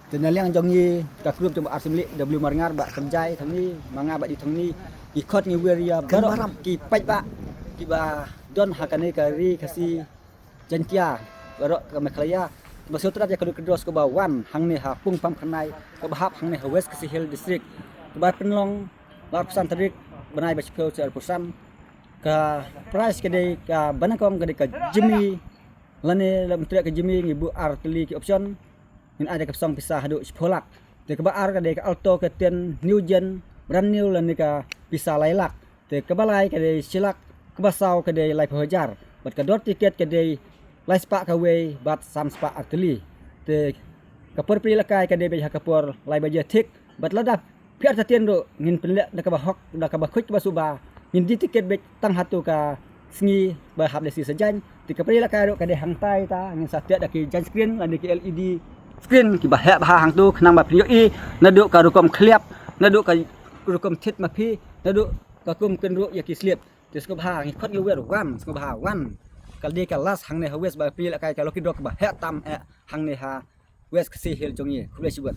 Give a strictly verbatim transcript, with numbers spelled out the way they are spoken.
Te na liang jong ngi ka group jong Bah Arsim Lih, W Marngar, Bah Kynjai Thongni, ma nga Bah Di Thongni, ngi khot ngi wir ïa baroh ki paidbah kiba don ha kane ka ri Khasi Jaiñtia, baroh ka Meghalaya, ba sngewtynnat ïa ka dud ka dros kaba wan hangne ha Pung Pam Khynnai kaba hap hangne ha West Khasi Hills District, kaba pynlong la arphew san tarik bnai ba shiphew arphew san. Ka prize ka dei ka banyngkong ka dei ka jemi, lane la mynta ka jemi ngi buh ar tylli ki option. Ngin ai da ka psong pisa haduh shiphew lak. Te kaba ar ka dei ka Alto K ten new gen, brand new, lane ka pisa lai lak. Te kaba lai ka dei shi lak, kaba saw ka dei laiphew hajar. Bad ka dor tiket ka dei lai spah kawei bad san spah ar tylli. Te ka por plie lakai ka dei beit ha ka por lai baje thik. Bad lada phi artatien ruh ngin pynleh da kaba hok, da kaba khuid kaba suba. Ngin die tiket beit tang hato ka sngi ba hap leh shi sa jaiñ. Te ka plie lakai ruh ka dei hangtai ta, ngin sa teh da ki jaiñ screen lane ki L E D screen kiba heh bha hangto, khnang ba phin ïohi naduh ka rukom khliap, naduh ka rukom thied ma phi, naduh ka kum kynruh ïa ki slip. Te sngewbha ngi khot ngi wir, wan, sngewbha wan. Ka dei ka last hangne ha West ba plie lakai ka lucky draw kaba heh tam eh hangne ha West Khasi Hills jong ngi. Khublei shibun.